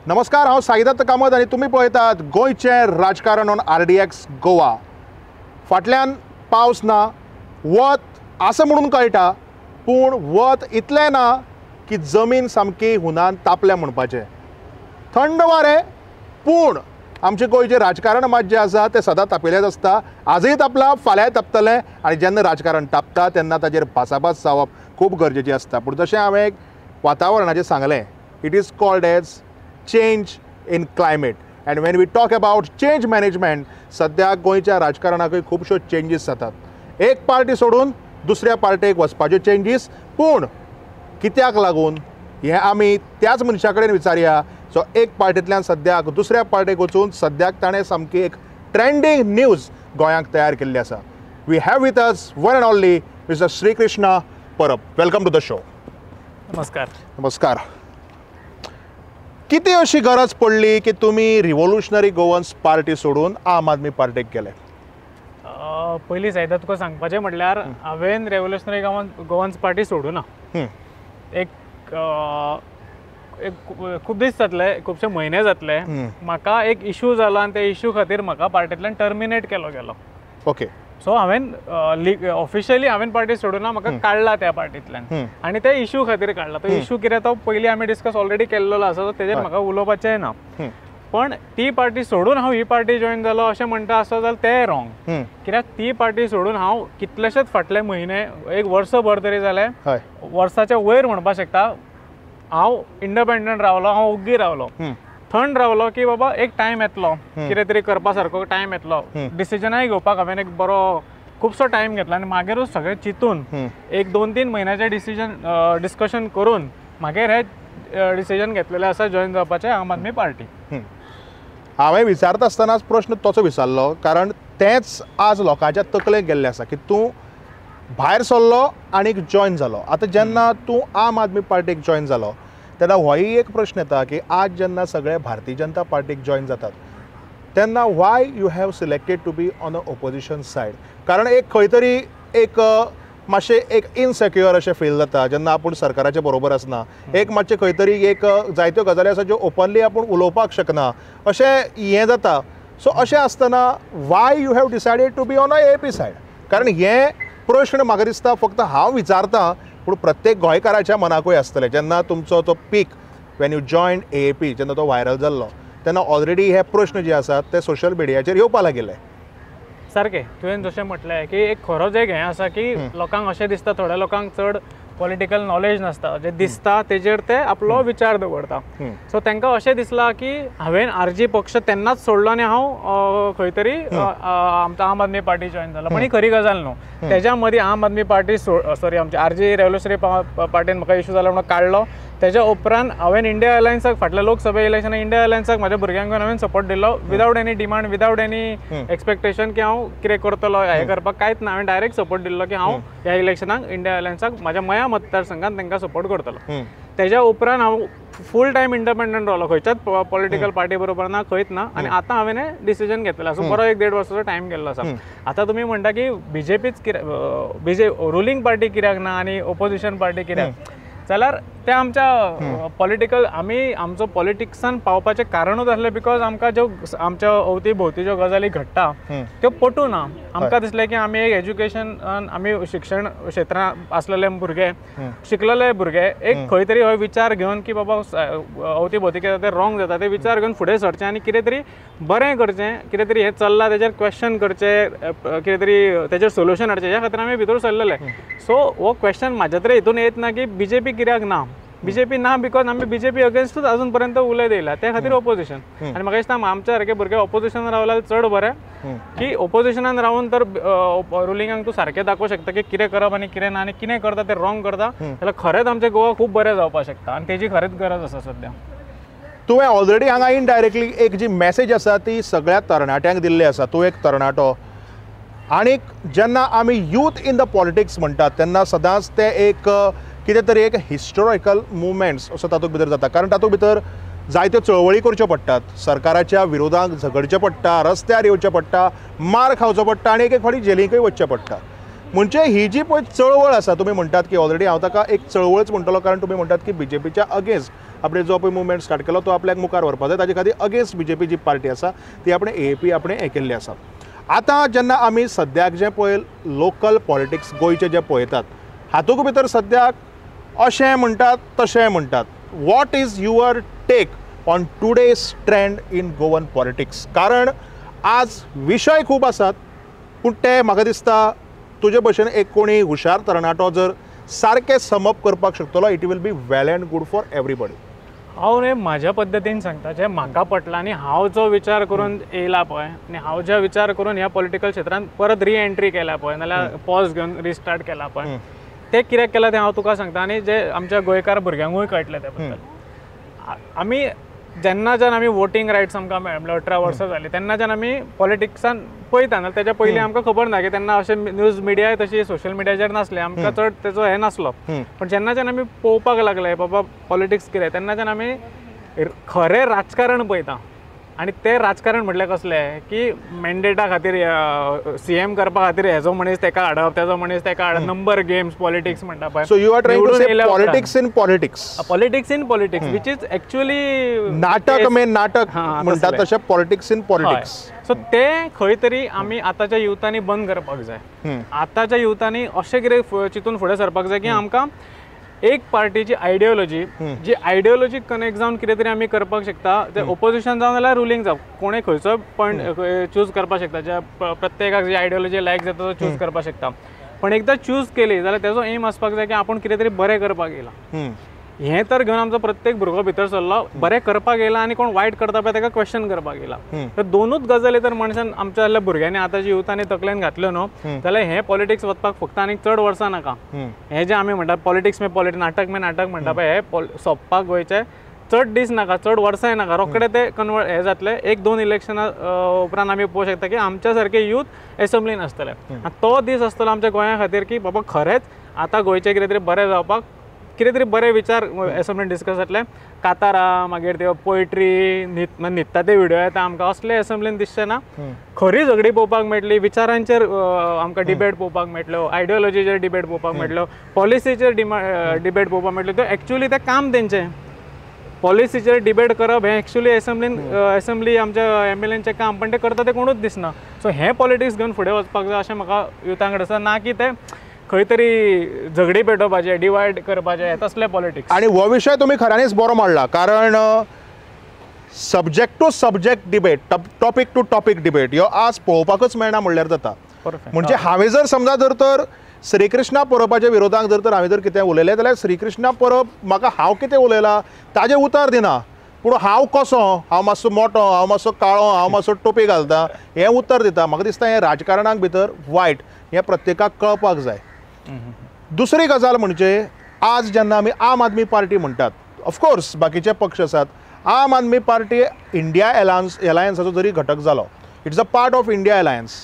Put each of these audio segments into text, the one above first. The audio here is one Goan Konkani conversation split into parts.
नमस्कार, हांव साईदत्त कामत आनी तुमी पळयतात गोंयचें राजकारण ऑन RDX Goa. फाटल्यान पावस ना, वत आसा म्हणून कळटा, पूण वत इतलें ना की जमीन सामकी हुनान तापल्या म्हणपाचें. थंड वारें, पूण आमचें गोंयचें राजकारण मात जें आसा तें सदां तापिल्लेंच आसता. आजूय तापलां, फाल्यांय तापतलें. आनी जेन्ना राजकारण तापता तेन्ना ताजेर भासाभास जावप खूब गरजेची आसता. पूण जशें हांवें वातावरणाचें सांगलें, it is called as change in climate. And when we talk about change management, सद्या गोंयच्या राजकारणाकूय खुबश्यो चेंजीस जातात. एक पार्टी सोडून दुसऱ्या पार्टेक वचपाच्यो चेंजीस, पूण कित्याक लागून हें आमी त्याच मनशा कडेन विचारया जो एक पार्टींतल्यान सद्याक दुसऱ्या पार्टेक वचून सद्याक ताणें सामकी एक ट्रेंडींग न्यूज गोंयांक तयार केल्ली आसा. We have with us one and only mister Shrikrishna Parab. Welcome to the show. नमस्कार. नमस्कार. कितें अशी गरज पडली की तुमी रिव्होल्युशनरी गोवन्स पार्टी सोडून आम आदमी पार्टीक गेले? पयलीं सायदा तुका सांगपाचें म्हटल्यार हांवें रेव्होल्युशनरी गोवन्स पार्टी सोडूना. एक खूब दीस जातले, खुबशे म्हयने जातले, म्हाका एक इशू जाला आनी त्या इशू खातीर म्हाका पार्टींतल्यान टर्मिनेट केलो गेलो. ओके. सो हांवें ऑफिशियली हांवें पार्टी सोडूना, म्हाका काडला त्या पार्टींतल्यान आनी त्या इशू खातीर काडला. तो इशू कितें तो पयलीं आमी डिस्कस ऑलरेडी केल्लो आसा, सो तेजेर म्हाका उलोवपाचें ना. पण ती पार्टी सोडून हांव ही पार्टी जॉयन जालो अशें म्हणटा आसत जाल्यार तें रॉंग. कित्याक ती पार्टी सोडून हांव कितलेशेच फाटले म्हयने, एक वर्सभर तरी जालें, वर्साच्या वयर म्हणपाक शकता, हांव इंडिपेंडंट रावलो, हांव ओग्गी रावलो, थंड रावलो की बाबा एक टायम येतलो, कितें तरी करपा सारको टायम येतलो. डिसिजनाय घेवपाक हांवें एक बरो खुबसो टायम घेतला आनी मागीरूच सगळें चिंतून एक 2-3 म्हयन्याचें डिसिजन डिस्कशन करून मागीर हें डिसिजन घेतलेलें आसा जॉयन जावपाचें आम आदमी पार्टी. हांवें विचारता आसतनाच प्रश्न तोचो विचारलो, कारण तेंच आज लोकांच्या तकलेक गेल्लें आसा की तूं भायर सरलो आनी जॉयन जालो. आतां जेन्ना तूं आम आदमी पार्टीक जॉयन जालो तेन्ना होय एक प्रश्न येता की आज जेन्ना सगळे भारतीय जनता पार्टीक जॉयन जातात तेन्ना why you have selected to be on a opposition side? कारण एक खंय तरी एक मातशें एक इनसेक्युअर अशें फील जाता जेन्ना आपूण सरकाराचे बरोबर आसना. एक मातशें खंय तरी एक जायत्यो गजाली आसा ज्यो ओपनली आपूण उलोवपाक शकना अशें हें जाता. सो अशें आसतना why you have decided to be on a AAP side? कारण हें प्रश्न म्हाका दिसता फक्त हांव विचारतां, पूण प्रत्येक गोंयकाराच्या मनाकूय आसतलें. जेन्ना तुमचो तो peak when you join AAP, जेन्ना तो व्हायरल जाल्लो तेन्ना ऑलरेडी हे प्रश्न जे आसात ते सोशल मिडियाचेर येवपाक लागिल्ले. सारकें तुवें जशें म्हटलें की एक खरोच एक हें आसा की लोकांक अशें दिसता, थोड्या लोकांक चड पॉलिटिकल नॉलेज नासता, जें दिसता तेजेर ते आपलो विचार दवरता. सो तांकां अशें दिसलां की हांवें आरजी पक्ष तेन्नाच सोडलो आनी हांव खंय तरी आमचो आम आदमी पार्टी जॉयन जालो. पण ही खरी गजाल न्हू. तेज्या मदीं आम आदमी पार्टी सॉरी आमची आरजी रेव्होल्युशनरी पार्टीन म्हाका इशू जालो म्हणून काडलो. तेज्या उपरांत हांवें इंडिया अलायन्साक फाटल्या लोकसभा इलेक्शनाक इंडिया अलायन्साक म्हाज्या भुरग्यांक घेवन हांवें सपोर्ट दिलो without any demand, without any expectation की हांव कितें करतलो हें करपाक कांयच ना. हांवें डायरेक्ट सपोर्ट दिल्लो की हांव ह्या इलेक्शनाक इंडिया अलायन्साक म्हाज्या मया मतदारसंघात तांकां सपोर्ट करतलो. तेज्या उपरांत हांव फूल टायम इंडिपेंडंट रावलो, खंयच्याच पॉलिटिकल पार्टी बरोबर ना, खंयच ना. आनी आतां हांवें डिसिजन घेतलें आसा. बरो 1-1.5 वर्साचो टायम गेल्लो आसा. आतां तुमी म्हणटा की बीजेपीच कित्याक, बीजे रुलींग पार्टी कित्याक ना आनी ओपोजिशन पार्टी कित्याक, जाल्यार ते आमच्या पॉलिटिकल आमी आमचो पॉलिटिक्सान पावपाचें कारणूच आसलें because आमकां ज्यो आमच्या अवती भोवती ज्यो गजाली घडटा त्यो पटू ना. आमकां दिसलें की आमी एक एज्युकेशन, आमी शिक्षण क्षेत्रांत आसलेले भुरगे, शिकलेले भुरगे एक खंय तरी हो विचार घेवन की बाबा अवती भोवती कितें तें रॉंग जाता ते विचार घेवन फुडें सरचें आनी कितें तरी बरें करचें, कितें तरी हें चल्लां तेजेर क्वेश्चन करचें, कितें तरी तेजेर सोल्युशन हाडचें, ह्या खातीर आमी भितर सरलेले. सो हो क्वेश्चन म्हाज्या तरी हितून येत ना की बीजेपी कित्याक ना. बीजेपी ना because आमी बीजेपी अगेन्स्टूच अजून पर्यंत उलयत येयला, त्या खातीर ओपोजिशन. आनी म्हाका दिसता आमच्या सारके भुरगे ओपोजिशनान रावल्यार चड बरें की ओपोजिशनान रावन तर रुलिंगाक तूं सारकें दाखोवंक शकता की कितें करप आनी कितें ना, आनी कितें करता तें रॉंग करता जाल्यार खरेंच आमचें गोवा खूब बरें जावपाक शकता आनी तेजी खरेंच गरज आसा सद्या. तुवें ऑलरेडी हांगा इनडायरेक्टली एक जी मॅसेज आसा ती सगळ्या तरणाट्यांक दिल्ली आसा. तूं एक तरणाटो आनी जेन्ना आमी यूथ इन the politics म्हणटात तेन्ना सदांच ते एक कितें तरी एक हिस्टोरिकल मुवमेंट्स असो तातूंत भितर जाता. कारण तातूंत भितर जायत्यो चळवळी करच्यो पडटात, सरकाराच्या विरोधाक झगडचें पडटा, रस्त्यार येवचें पडटा, मार खावचो पडटा आनी एक एक फावटी जेलीकूय वचचें पडटा. म्हणजे ही जी पळय चळवळ आसा, तुमी म्हणटात की ऑलरेडी हांव ताका एक चळवळच म्हणटलो, कारण तुमी म्हणटात की बीजेपीच्या अगेन्स्ट आपणे जो पळय मुवमेंट स्टार्ट केलो तो आपल्याक मुखार व्हरपाक जाय. ताजे खातीर अगेन्स्ट बीजेपी जी पार्टी आसा ती आपणे एएपी आपणे हें केल्ली आसा. आतां जेन्ना आमी सद्याक जें पळय लोकल पॉलिटिक्स गोंयचें जें पळयतात हातूंत भितर सद्याक अशें म्हणटात तशें म्हणटात. What is your take on today's trend in Goan politics? कारण आज विशय खूब आसात पूण ते म्हाका दिसता तुजे भशेन एक कोणी हुशार तरणाटो जर सारकें समअप करपाक शकतलो it will be well and good for everybody. हांव न्ही म्हाज्या पद्दतीन सांगता जें म्हाका पटलां आनी हांव जो विचार करून येयला पळय आनी हांव ज्या विचार करून ह्या पॉलिटिकल क्षेत्रांत परत रिएंट्री केल्या पळय नाल्यार पॉज घेवन रिस्टार्ट केला पळय तें कित्याक केलां तें हांव तुका सांगता आनी जे आमच्या गोंयकार भुरग्यांकूय कळटलें त्या बद्दल. आमी जेन्नाच्यान आमी वोटींग रायट्स आमकां मेळ्ळे म्हणल्यार 18 वर्सां जालीं तेन्नाच्यान आमी पॉलिटिक्सान पळयता नाल्यार तेच्या पयलीं आमकां खबर ना की तेन्ना अशें न्यूज मिडियाय तशी सोशल मिडियाचेर नासलें आमकां चड तेचो हें नासलो. पण जेन्नाच्यान आमी पळोवपाक लागले बाबा पॉलिटिक्स कितें तेन्नाच्यान आमी खरें राजकारण पळयता आनी तें राजकारण म्हटल्यार कसलें की मॅन्डेटा खातीर सीएम करपा खातीर हेजो मनीस तेका हाडप तेजो मनीस तेका हाडप नंबर गेम्स पॉलिटिक्स म्हणटा पळय. So you are trying to say politics in politics. Politics in politics which is actually नाटक में नाटक म्हणटात तशें पॉलिटिक्स इन पॉलिटिक्स. सो ते खंय तरी आमी आतांच्या युथांनी बंद करपाक जाय. आतांच्या युथांनी अशें कितें चिंतून फुडें सरपाक जाय की आमकां एक पार्टीची आयडियोलॉजी जी आयडियोलॉजी कनेक्ट जावन कितें तरी आमी करपाक शकता ते ओपोजिशन जावन जाल्यार रुलींग जावं कोणें खंयचो पॉयंट चूज करपाक शकता ज्या प्रत्येकाक जी आयडियोलॉजी लायक जाता तो चूज करपाक शकता. पण एकदां चूज केली जाल्यार तेजो एम आसपाक जाय की आपूण कितें तरी बरें करपाक येयला. हें तर घेवन आमचो प्रत्येक भुरगो भितर सरलो बरें करपाक येयला आनी कोण वायट करता पळय ताका क्वेश्चन करपाक येयला. तर दोनूच गजाली तर मनशान आमच्या जाल्ल्या भुरग्यांनी आतांच्या युथांनी तकलेन घातल्यो न्हू जाल्यार हें पॉलिटिक्स वचपाक फक्त आनीक चड वर्सां नाका. हें जें आमी म्हणटात पॉलिटिक्स में पॉलिटिक्स नाटक में नाटक म्हणटा पळय हें सोंपपाक गोंयचें चड दीस नाका चड वर्सांय नाका रोखडे ते कन्वर्ट हें जातले. एक दोन इलेक्शनां उपरांत आमी पळोवंक शकता की आमच्या सारके यूथ एसेंब्लीन आसतले आनी तो दीस आसतलो आमच्या गोंया खातीर की बाबा खरेंच आतां गोंयचें कितें तरी बरें जावपाक कितें तरी बरे विचार एसेंब्लीन डिस्कस जातले. कातारां मागीर त्यो पोयट्री न्हिदता ते व्हिडियो येता आमकां असले एसेंब्लीन दिसचें ना. खरी झगडी पळोवपाक मेळटली विचारांचेर आमकां डिबेट पळोवपाक मेळटल्यो आयडियोलॉजीचेर डिबेट पळोवपाक मेळटल्यो पॉलिसीचेर डिबेट पळोवपाक मेळटल्यो. त्यो एक्चुअली तें काम तेंचें पॉलिसीचेर डिबेट करप हें एक्चुअली एसेंब्लीन एसेंब्ली आमच्या एमएलएंचें काम पण तें करता तें कोणूच दिसना. सो हें पॉलिटिक्स घेवन फुडें वचपाक जाय अशें म्हाका युथां कडेन आसा ना की तें खंय तरी झगडी पेटोवपाचें डिवायड करपाचें तसलें पॉलिटिक्स. आनी हो विशय तुमी खऱ्यांनीच बरो मांडला कारण subject to subject debate topic to topic debate ह्यो आज पळोवपाकच मेळना म्हणल्यार जाता. म्हणजे हांवें जर समजा जर तर श्रीकृष्णा परबाच्या विरोधाक जर तर हांवें जर कितें उलयलें जाल्यार श्रीकृष्णा परब म्हाका हांव कितें उलयलां ताजें उतर दिना पूण हांव कसो हांव मातसो मोटो हांव मातसो काळो हांव मातसो टोपी घालता हें उतर दिता. म्हाका दिसता हें राजकारणाक भितर वायट हें प्रत्येकाक कळपाक जाय. दुसरी गजाल म्हणजे आज जेन्ना आमी आम आदमी पार्टी म्हणटात ऑफकोर्स बाकीचे पक्ष आसात आम आदमी पार्टी इंडिया एलायन्साचो जरी घटक जालो it's a part of India alliance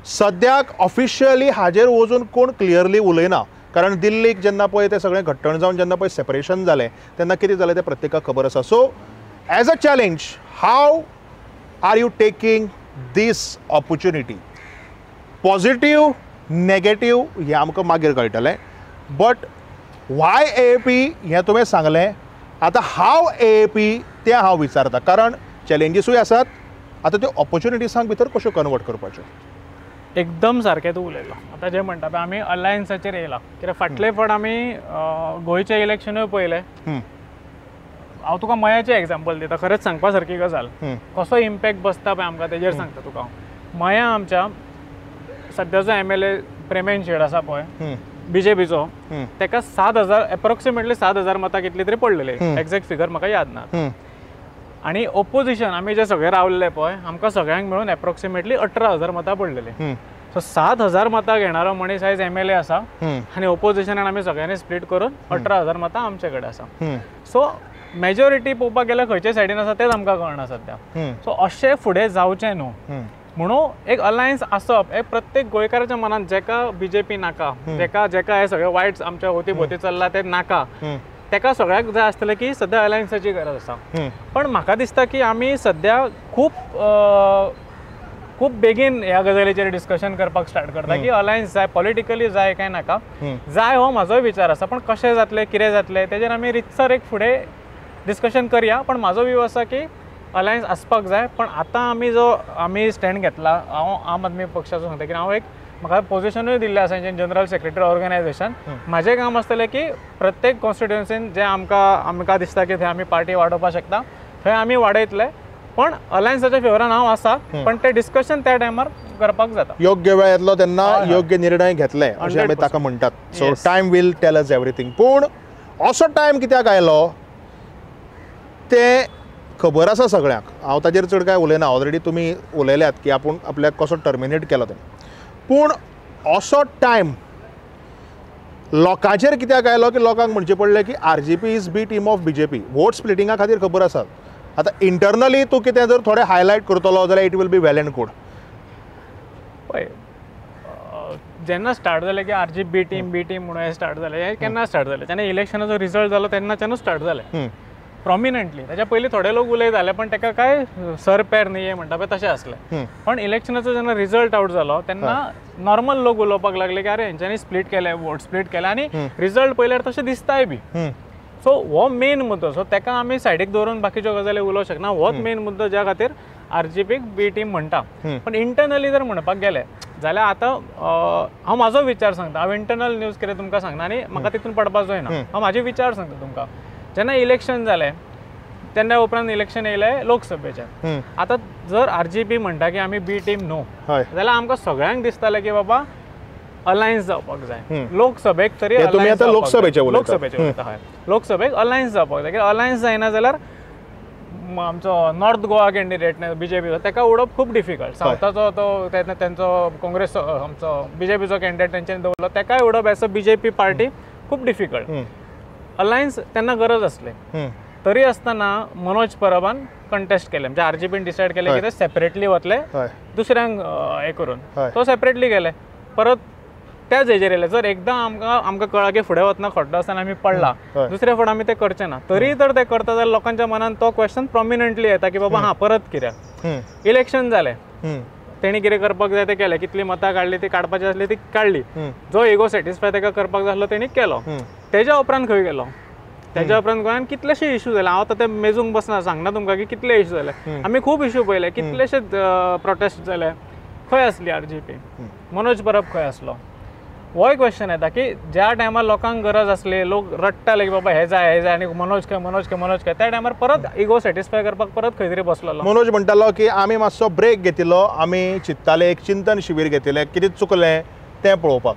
सद्याक ऑफिशियली हाजेर वचून कोण क्लियरली उलयना कारण दिल्लीक जेन्ना पळय तें सगळें घट्टण जावन जेन्ना पळय सेपरेशन जालें तेन्ना कितें जालें तें प्रत्येकाक खबर आसा. So as a challenge how are you taking this opportunity positive negative हें आमकां मागीर कळटलें बट why AAP हें तुवें सांगलें आतां हाव एएपी तें हांव विचारता कारण चॅलेंजीसूय आसात आतां त्यो ऑपॉर्च्युनिटीसांक भितर कश्यो कन्वर्ट करपाच्यो. एकदम सारकें तूं उलयलो. आतां जें म्हणटा पळय आमी अलायन्साचेर येयला कित्याक फाटले फावट आमी गोंयचें इलेक्शनूय पळयलें. हांव तुका मयाचें एग्जाम्पल दिता खरेंच सांगपा सारकी गजाल कसो इम्पॅक्ट बसता पळय आमकां तेजेर सांगता तुका हांव. मया आमच्या सद्याचो एमएलए प्रेमेन शेड आसा पळय बीजेपीचो तेका 7,000 एप्रोक्सिमेटली 7,000 मतां कितली तरी पडलेली एग्जॅक्ट फिगर म्हाका याद ना. आनी ओपोजिशन आमी जे सगळे रावल्ले पळय आमकां सगळ्यांक मेळून एप्रोक्सिमेटली 18,000 मतां पडलेली. सो 7,000 मतां घेणारो मनीस आयज एमएलए आसा आनी ओपोजिशनान आमी सगळ्यांनी स्प्लीट करून 18,000 मतां आमचे कडेन आसा. सो मेजॉरिटी पळोवपाक गेल्यार खंयचे सायडीन आसा तेंच आमकां कळना सद्या. सो अशें फुडें जावचें न्हू म्हणून एक अलायन्स आसप हे प्रत्येक गोंयकाराच्या मनांत जेका बीजेपी नाका जेका जेका हे सगळे वायट आमच्या अवती भोवती चल्ला ते नाका तेका सगळ्याक जाय आसतलें की सद्या अलायन्साची गरज आसा. पण म्हाका दिसता की आमी सद्या खूब खूब बेगीन ह्या गजालीचेर डिस्कशन करपाक स्टार्ट करता की अलायन्स जाय पॉलिटिकली जाय काय नाका जाय हो म्हाजोय विचार आसा पण कशें जातलें कितें जातलें तेजेर आमी रितसर एक फुडें डिस्कशन करया. पण म्हाजो व्यू आसा की अलायन्स आसपाक जाय. पण आतां आमी जो आमी स्टँड घेतला, हांव आम आदमी पक्षाचो सांगता की हांव एक म्हाका पोजिशनूय दिल्लें आसा जनरल सेक्रेटरी ऑर्गनायजेशन. म्हाजें काम आसतलें की प्रत्येक कॉन्स्टिट्युएन्सीन जे आमकां दिसता की थंय आमी पार्टी वाडोवपाक शकता थंय आमी वाडयतले. पण अलायन्साच्या फेवरान हांव आसा, पण ते डिस्कशन त्या टायमार करपाक जाता. योग्य वेळ येतलो तेन्ना योग्य निर्णय घेतले अशें आमी ताका म्हणटात. So time will tell us everything. पूण असो टायम कित्याक आयलो तें खबर आसा सगळ्यांक. हांव ताजेर चड कांय उलयना, ऑलरेडी तुमी उलयल्यात की आपूण आपल्याक कसो टर्मिनेट केलो तें. पूण असो टायम लोकांचेर कित्याक आयलो की लोकांक म्हणचें पडलें की RGP is B team of BJP. Vote स्प्लिटिंगा खातीर खबर आसा. आतां इंटरनली तूं कितें जर थोडें हायलायट करतलो जाल्यार it will be well and good. पळय जेन्ना स्टार्ट जालें की RG B team B team म्हणून हें स्टार्ट जालें, हें केन्ना स्टार्ट जालें? जेन्ना इलेक्शनाचो रिजल्ट जालो तेन्नाच्यानूच स्टार्ट जालें प्रॉमिनंटली. ताच्या पयलीं थोडे लोक उलयताले पण ताका काय सर पॅर न्ही म्हणटा पळय तशें आसलें. पण इलेक्शनाचो जेन्ना रिजल्ट आवट जालो तेन्ना नॉर्मल लोक उलोवपाक लागले की अरे हेंच्यांनी स्प्लीट केलें, वोट स्प्लीट केलें आनी रिजल्ट पळयल्यार तशें दिसताय बी. सो हो मेन मुद्दो. सो ताका आमी सायडीक दवरून बाकीच्यो गजाली उलोवंक शकना. होच मेन मुद्दो ज्या खातीर आरजीपीक बी टीम म्हणटा. पण इंटरनली जर म्हणपाक गेले जाल्यार आतां हांव म्हाजो विचार सांगता. हांव इंटरनल न्यूज कितें तुमकां सांगना आनी म्हाका तितून पडपाक जायना. हांव म्हाजे विचार सांगता तुमकां. जेन्ना इलेक्शन जालें तेन्ना उपरांत इलेक्शन येयलें लोकसभेचें. आतां जर आरजीपी म्हणटा की आमी बी टीम न्हू जाल्यार आमकां सगळ्यांक दिसतालें की बाबा अलायन्स जावपाक जाय लोकसभेक तरी. लोकसभेचें उलयता हय, लोकसभेक अलायन्स जावपाक जाय. कित्याक अलायन्स जायना जाल्यार आमचो नॉर्थ गोवा कॅन्डिडेट बीजेपीचो ताका उडोवप खूब डिफिकल्ट. सावथाचो तो तेंचो काँग्रेस आमचो बीजेपीचो कॅन्डिडेट तेंच्यांनी दवरलो ताकाय उडोवप एज अ बीजेपी पार्टी खूब डिफिकल्ट. अलायन्स तेन्ना गरज आसली. तरी आसतना मनोज परबान कंटेस्ट केलें. म्हणजे आरजीपीन डिसायड केलें की ते सेपरेटली वतले दुसऱ्यांक हें करून. तो सेपरेटली गेले परत त्याच हेजेर येयले. जर एकदां आमकां आमकां कळ्ळां की फुडें वतना खड्डो आसतना आमी पडला दुसरे फुडें आमी तें करचें ना तरी जर तें करता जाल्यार लोकांच्या मनान तो क्वेश्चन प्रॉमिनंटली येता की बाबा हां परत कित्याक इलेक्शन जालें, तेणी कितें करपाक जाय तें केलें, कितली मतां काडली ती काडपाची आसली ती काडली, जो इगो सॅटिस्फाय ताका करपाक जाय आसलो तेणी केलो. तेज्या उपरांत खंय गेलो? तेज्या उपरांत गोंयांत कितलेशे इशू जाले. हांव आतां ते मेजूंक बसना, सांगना तुमकां की कितले इशू जाले. आमी खूब इशू पळयले, कितलेशे प्रोटेस्ट जाले. खंय आसली आरजीपी? मनोज परब खंय आसलो? होय क्वेश्चन येता की ज्या टायमार लोकांक गरज आसली, लोक रडटाले की बाबा हे जाय हे जाय आनी मनोज खंय मनोज खंय मनोज खंय, त्या टायमार परत इगो सॅटिस्फाय करपाक परत खंय तरी बसलेलो. मनोज म्हणटालो की आमी मातसो ब्रेक घेतिल्लो, आमी चिंत्ताले, एक चिंतन शिबीर घेतिल्लें, कितें चुकलें तें पळोवपाक.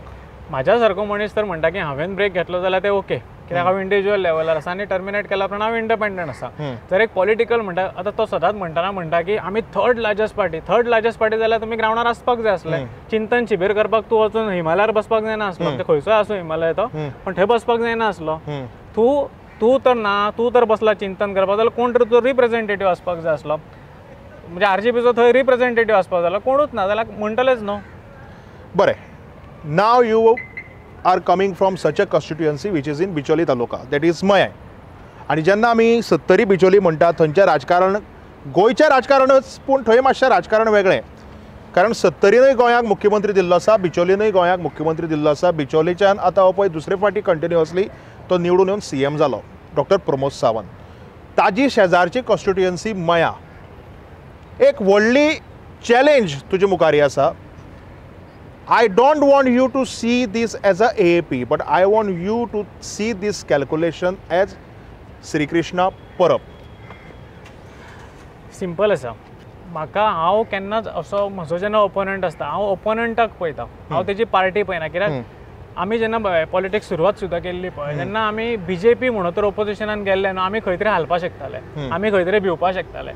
म्हाज्या सारको मनीस तर म्हणटा की हांवें ब्रेक घेतलो जाल्यार तें ओके, कित्याक हांव इंडिविज्युअल लेवलार आसा आनी टर्मिनेट केल्या उपरांत हांव इंडिपेंडंट आसा. जर एक पॉलिटिकल म्हणटा, आतां तो सदांच म्हणटाना म्हणटा की आमी third largest party, third largest party जाल्यार तुमी ग्रावंडार आसपाक जाय आसलें. चिंतन शिबीर करपाक तूं वचून हिमालयार बसपाक जायना आसलो, खंयचोय आसूं हिमालय तो, पण थंय बसपाक जायना आसलो. तूं तूं तर ना, तूं तर बसला चिंतन करपाक जाल्यार कोण तरी तुजो रिप्रेझेंटेटीव आसपाक जाय आसलो. म्हणजे आरजीपीचो थंय रिप्रेझेंटेटीव आसपाक जाय, कोणूच ना जाल्यार म्हणटलेच न्हू. बरें, now you are coming from such a constituency which is in Bicholim taluka, that is Mayem. आनी जेन्ना आमी सत्तरी बिचोली म्हणटा थंयचें राजकारण गोंयचें राजकारणच, पूण थंय मातशें राजकारण वेगळें. कारण सत्तरीनूय गोंयाक मुख्यमंत्री दिल्लो आसा, बिचोलीनूय गोंयाक मुख्यमंत्री दिल्लो आसा. बिचोलीच्यान आतां हो पळय दुसरे फावटी कंटिन्युअसली तो निवडून येवन सीएम जालो, डॉक्टर प्रमोद सावंत. ताजी शेजारची कॉन्स्टिट्युएन्सी मया. एक व्हडली चॅलेंज तुजे मुखार आसा. I don't want you to see this as a AAP, but I want you to see this calculation as Sri Krishna Parab. Simple आसा. म्हाका हांव केन्नाच असो म्हजो जेन्ना ओपोनंट आसता हांव ओपोनंटाक पळयता, हांव तेजी पार्टी पळयना. कित्याक आमी जेन्ना पॉलिटिक्स सुरवात सुद्दां केल्ली पळय तेन्ना आमी बीजेपी म्हणून तर ओपोजिशनान गेल्ले न्हू, आमी खंय तरी हालपाक शकताले, आमी खंय तरी भिवपाक शकताले.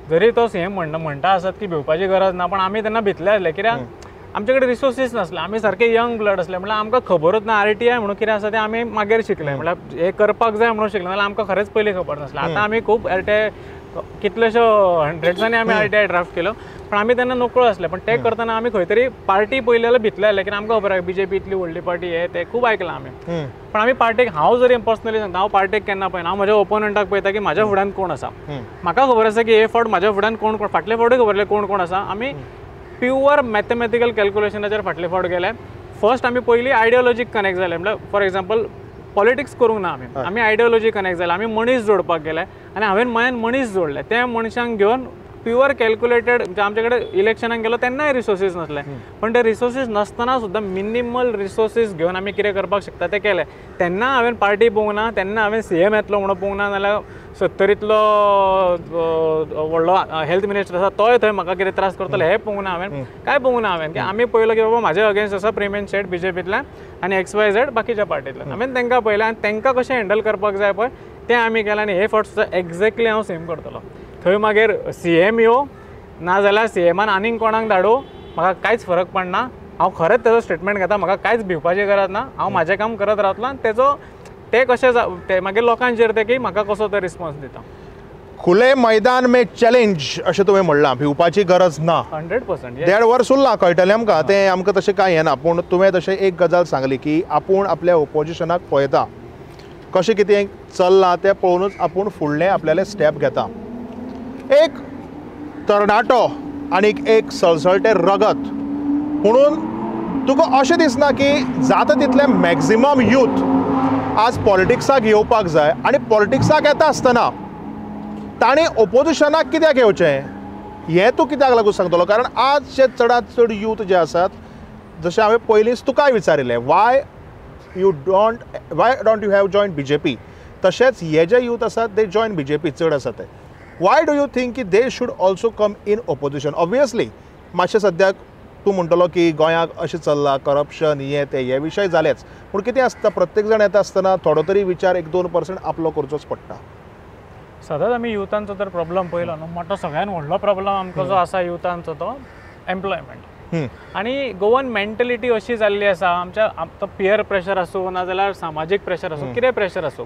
जरी तो सीएम म्हणटा आसत की भिवपाची गरज ना, पण आमी तेन्ना भितले आसले कित्याक आमचे कडेन रिसोर्सीस नासले, आमी सारके यंग ब्लड आसले. म्हणल्यार आमकां खबरूच ना आरटीआय म्हणून कितें आसा तें आमी मागीर शिकले, म्हणल्यार हें करपाक जाय म्हणून शिकले, नाल्यार आमकां खरेंच पयलीं खबर नासलें. आतां आमी खूब आरटीआय कितलेशो हंड्रेड्सांनी आमी आरटीआय ड्राफ्ट केलो, पण आमी तेन्ना नकळो आसले. पण ते करतना आमी खंय तरी पार्टी पयली जाल्यार भितले आसले, कित्याक आमकां खबर आसा बीजेपी इतली व्हडली पार्टी हे ते खूब आयकलां आमी. पण आमी पार्टीक, हांव जरी पर्सनली सांगता, हांव पार्टीक केन्ना पळयना, हांव म्हज्या ओपोनंटाक पळयता की म्हाज्या फुड्यान कोण आसा. म्हाका खबर आसा की हे फावट म्हाज्या फुड्यान कोण कोण, फाटले फावटूय खबर आसलें कोण कोण आसा. आमी प्युअर मॅथमॅटिकल कॅल्क्युलेशनाचेर फाटले फावट गेले. फर्स्ट आमी पयलीं आयडियोलॉजीक कनेक्ट जाले, म्हणल्यार फॉर एग्जाम्पल पॉलिटिक्स करूंक ना आमी, आमी आयडियोलॉजी कनेक्ट जाले, आमी मनीस जोडपाक गेले आनी हांवें मयान मनीस जोडले. त्या मनशांक घेवन प्युअर कॅल्क्युलेटेड, म्हणजे आमचे कडेन इलेक्शनाक गेलो तेन्नाय रिसोर्सीस नासले, पण ते रिसोर्सीस नासतना सुद्दां मिनिमल रिसोर्सीस घेवन आमी कितें करपाक शकता तें केलें. तेन्ना हांवें पार्टी पळोवंक ना, तेन्ना हांवें सीएम येतलो म्हणून पळोवंक ना, नाल्यार सत्तरींतलो व्हडलो हेल्थ मिनिस्टर आसा तोय थंय म्हाका कितें त्रास करतलो हें पळोवंक ना हांवें, कांय पळोवंक ना हांवें. की आमी पळयलो की बाबा म्हाजे अगेन्स्ट आसा प्रेमेन शेट बीजेपींतल्यान आनी एक्स वाय झेड बाकीच्या पार्टींतल्यान, हांवें तांकां पळयलें आनी तांकां कशें हँडल करपाक जाय पळय तें आमी केलें. आनी हे फावट सुद्दां एक्झॅक्टली हांव सेम करतलो. थंय मागीर सीएम यो ना जाल्यार सीएमान आनीक कोणाक धाडूं, म्हाका कांयच फरक पडना. हांव खरेंच तेजो स्टेटमेंट घेता, म्हाका कांयच भिवपाची गरज ना, हांव म्हाजें काम करत रावतलो आनी तेजो ते कशें ते मागीर लोकांचेर ते की म्हाका कसो तो रिस्पॉन्स दिता. खुले मैदान में चॅलेंज अशें तुवें म्हणलां, भिवपाची गरज ना. 100%. 1.5 वर्स उरलां कळटलें आमकां, तें आमकां तशें कांय येना. पूण तुवें तशें एक गजाल सांगली की आपूण आपल्या ओपोजिशनाक पळयता कशें कितें चल्लां तें पळोवनूच आपूण फुडलें आपल्यालें स्टेप घेता. एक तरणाटो आनी एक सळसळटें रगत म्हणून तुका अशें दिसना की जाता तितलें मॅक्झिमम यूथ आज पॉलिटिक्साक येवपाक जाय आनी पॉलिटिक्साक येता आसतना तांणी ओपोजिशनाक कित्याक येवचें हें तूं कित्याक लागून सांगतलो? कारण आज जे चडांत चड यूथ जे आसात, जशें हांवें पयलींच तुकाय विचारिल्लें why don't you have join BJP, तशेंच हे जे यूथ आसात ते जॉयन बीजेपी चड आसा ते, why do you think की they should also come in opposition? Obviously मातशें सद्याक तूं म्हणटलो की गोंयाक अशें चल्लां करप्शन हें तें हे विशय जालेच, पूण कितें आसता प्रत्येक जाण येता आसतना थोडो तरी विचार 1-2% आपलो करचोच पडटा. सदांच आमी युथांचो तर प्रॉब्लम पळयलो न्हू, मोटो सगळ्यान व्हडलो प्रॉब्लम आमकां जो आसा युथांचो तो एम्प्लॉयमेंट. आनी गोवन मेंटलिटी अशी जाल्ली आसा आमच्या, तो पियर प्रेशर आसूं ना जाल्यार सामाजीक प्रेशर आसूं, कितें प्रेशर आसूं,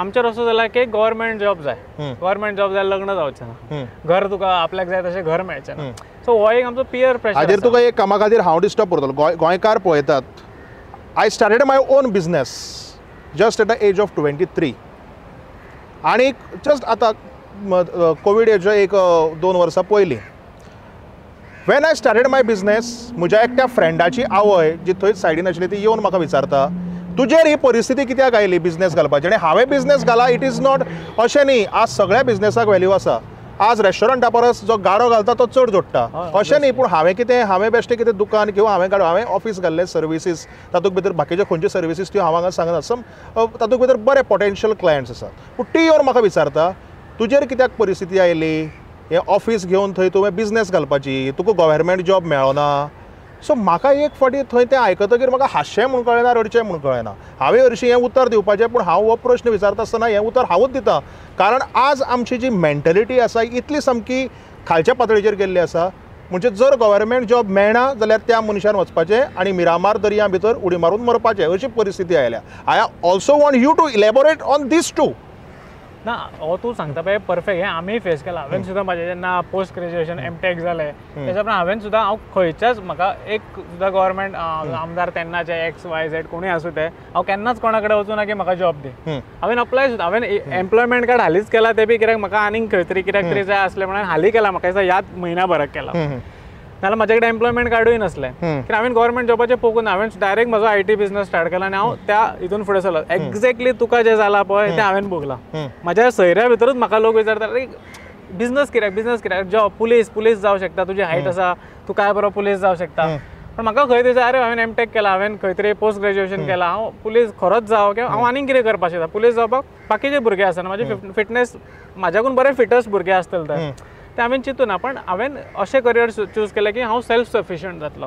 आमचेर असो जाला की गव्हर्मेंट जॉब जाय, गव्हर्मेंट जॉब जाय लग्न जावचें ना, घर तुका आपल्याक जाय तशें घर मेळचें ना. सो हो एक आमचो पियर प्रेशर. हाजेर तुका एक कामा खातीर हांव डिस्टर्ब करतलो. गोंयकार पळयतात, I started my own business just at the age of 23 आनी जस्ट आतां कोविडाच्या 1-2 वर्सां पयलीं when I started my business, म्हज्या एकट्या फ्रेंडाची आवय जी थंय सायडीन आशिल्ली ती येवन म्हाका विचारता तुजेर ही परिस्थिती कित्याक आयली बिजनेस घालपाची, आनी हांवें बिजनेस घाला it is not अशें न्ही. आज सगळ्या बिजनेसाक व्हॅल्यू आसा, आज रेस्टॉरंटा परस जो गाडो घालता तो चड जोडटा अशें न्ही. पूण हांवें कितें, हांवें बेश्टें कितें दुकान किंवा हांवें गाडो, हांवें ऑफीस घाल्लें सर्विसीस, तातूंत भितर बाकीच्यो खंयच्यो सर्विसीस त्यो हांव हांगा सांगना, सम तातूंत भितर बरे पोटेन्शियल क्लायंट्स आसात. पूण ती येवन म्हाका विचारता तुजेर कित्याक परिस्थिती आयली, हें ऑफीस घेवन थंय तुवें बिजनेस घालपाची, तुका गव्हर्मेंट जॉब मेळना. सो म्हाका एक फावटी थंय तें आयकतकीर म्हाका हांशें म्हूण कळ्ळें ना, रडचें म्हूण कळ्ळें ना. हांवें हरशीं हें उतर दिवपाचें, पूण हांव हो प्रश्न विचारता आसतना हें उतर हांवूच दितां, कारण आज आमची जी मेंटलिटी आसा इतली सामकी खालच्या पातळीचेर गेल्ली आसा. म्हणजे जर गव्हर्मेंट जॉब मेळना जाल्यार त्या मनशान वचपाचें आनी मिरामार दर्या भितर उडी मारून मरपाचें, अशी परिस्थिती आयल्या. I also want you to elaborate on this too. ना हो तूं सांगता पळय परफेक्ट, हें आमी फेस केलां. हांवें सुद्दां म्हाजें जेन्ना पोस्ट ग्रेज्युएशन एमटेक जालें तेच्या उपरांत हांवें सुद्दां हांव खंयच्याच म्हाका एक सुद्दां गव्हर्मेंट आमदार तेन्नाचे एक्स वाय झेड कोणूय आसूं ते, हांव केन्नाच कोणा कडेन वचूं ना की म्हाका जॉब दी. हांवें अप्लाय सुद्दां, हांवें एम्प्लॉयमेंट कार्ड हालींच केलां, तें बी कित्याक म्हाका आनीक खंय तरी कित्याक तरी जाय आसलें म्हणून हालीं केलां, म्हाका दिसता ह्याच म्हयन्या भराक केलां. नाल्यार म्हाजे कडेन एम्प्लॉयमेंट कार्डूय नासलें, कित्याक हांवें गव्हर्मेंट जॉबाचें पळोवंक ना, हांवें डायरेक्ट म्हजो IT business start केला आनी हांव त्या हितून फुडें सरलो. एक्झॅक्टली तुका जें जालां पळय तें हांवें भोगलां. म्हाज्या सोयऱ्या भितरूच म्हाका लोक विचारता बिजनस कित्याक, बिजनस कित्याक, जॉब पुलीस, पुलीस जावं शकता, तुजी हायट आसा, तूं काय बरो पुलीस जावं शकता. पण म्हाका खंय दिसता अरे हांवें एमटेक केला, हांवें खंय तरी पोस्ट ग्रेज्युएशन केलां, हांव पुलीस खरोच जावं किंवा हांव आनीक कितें करपाक शकता. पुलीस जावपाक बाकीचे भुरगे आसना, म्हाजे फिटनेस म्हाज्याकून बरे फिटस्ट भुरगे आसतले ते हांवें चिंतूं ना. पण हांवें अशें करियर चूज केलें की हांव सेल्फ सफिशियंट जातलो.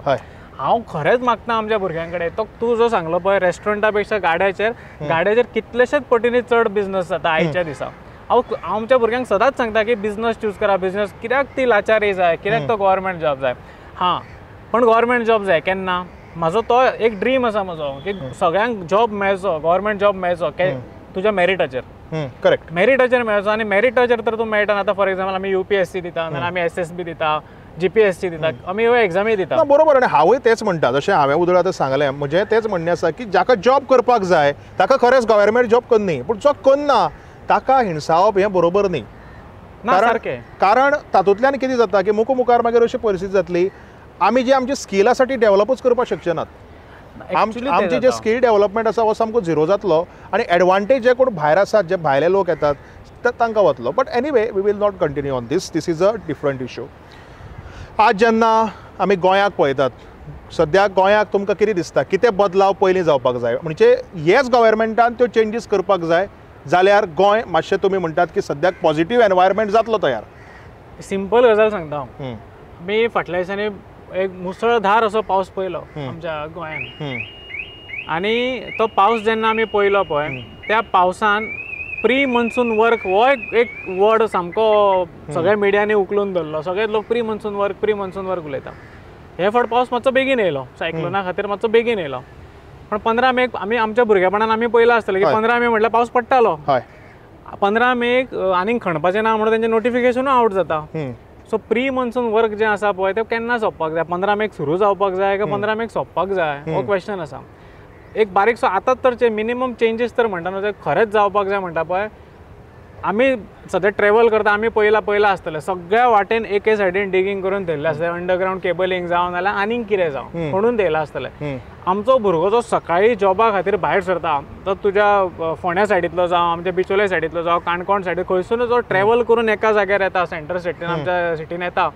हांव खरेंच मागता आमच्या भुरग्यां कडेन, तो तूं जो सांगलो पळय रेस्टॉरंटा पेक्षा गाड्याचेर, गाड्याचेर कितलेशेच पटींनी चड बिजनस जाता आयच्या दिसा. हांव आमच्या भुरग्यांक सदांच सांगता की बिजनस चूज करा, बिजनस कित्याक ती लाचारी जाय, कित्याक तो गव्हर्मेंट जॉब जाय. हां, पण गव्हर्मेंट जॉब जाय केन्ना, म्हाजो तो एक ड्रीम आसा म्हजो की सगळ्यांक जॉब मेळचो, गव्हर्मेंट जॉब मेळचो तुज्या मेरिटाचेर. करेक्ट, मेरिटाचेर मेळचो. आनी मेरिटाचेर तर तूं मेळटा. आतां फॉर एग्जाम्पल आमी UPSC दिता, नाल्यार आमी SSB दिता, GPSC दिता, आमी ह्यो एग्जामी दिता. बरोबर. आनी हांवूय तेच म्हणटा, जशें हांवें उदळ आतां सांगलें, म्हजें तेच म्हणणें आसा की जाका जॉब करपाक जाय ताका खरेंच गव्हर्मेंट जॉब करनी, पूण जो करना ताका हिणसावप हें बरोबर न्ही. सारकें. कारण तातूंतल्यान कितें जाता की मुखार मागीर अशी परिस्थिती जातली आमी जी आमची स्कील आसा ती डेवलपूच करपाक शकचे नात. आमचे जे स्कील डेव्हलपमेंट आसा हो सामको झिरो जातलो आनी एडवांटेज जे कोण भायर आसात, जे भायले लोक येतात ते तांकां वतलो. But anyway we will not continue on this, this is a different issue. आज जेन्ना आमी गोंयाक पळयतात, सद्या गोंयाक तुमकां कितें दिसता, कितें बदलाव पयलीं जावपाक जाय? म्हणजे येस गव्हर्मेंटान त्यो चेंजीस करपाक जाय जाल्यार गोंय मातशें तुमी म्हणटात की सद्याक पॉझिटिव्ह एनवायरमेंट जातलो तयार. सिंपल गजाल सांगता हांव, आमी फाटल्या दिसांनी एक मुसळधार असो पावस पळयलो आमच्या गोंयांत, आनी तो पावस जेन्ना आमी पळयलो पळय, त्या पावसान प्री मॉन्सून वर्क हो एक वर्ड सामको सगळ्या मिडियांनी उखलून धरलो. सगळे लोक pre monsoon work, pre monsoon work उलयता. हे फावट पावस मातसो बेगीन येयलो, सायक्लोना खातीर मातसो बेगीन येयलो. पण 15 मेक आमी आमच्या भुरगेपणान आमी पळयलां आसतलें की 15 मे म्हटल्यार पावस पडटालो. 15 मेक आनीक खणपाचें ना म्हणून तेंचें नोटिफिकेशनूय आवट जाता. सो प्री मॉन्सून वर्क जें आसा पळय तें केन्ना सोंपपाक जाय? 15 मेक सुरू जावपाक जाय काय 15 मेक सोंपपाक जाय, हो क्वेश्चन आसा. एक बारीकसो आतां तर मिनिमम चेंजीस तर म्हणटा न्हू ते खरेंच जावपाक जाय म्हणटा पळय. आमी सद्या ट्रेवल करता, आमी पळयलां आसतलें सगळ्या वाटेन एके सायडीन डिगींग करून धरलें आसतलें, अंडरग्रावंड केबलिंग जावं नाल्यार आनीक कितें जावं म्हणून धरलां आसतलें. आमचो भुरगो जो सकाळीं जॉबा खातीर भायर सरता, तो तुज्या फोंड्या सायडींतलो जावं, आमच्या बिचोले सायडींतलो जावं, काणकोण सायडीन खंयसून जो ट्रेवल करून एका जाग्यार येता, सेंटर सिटीन आमच्या सिटीन येता,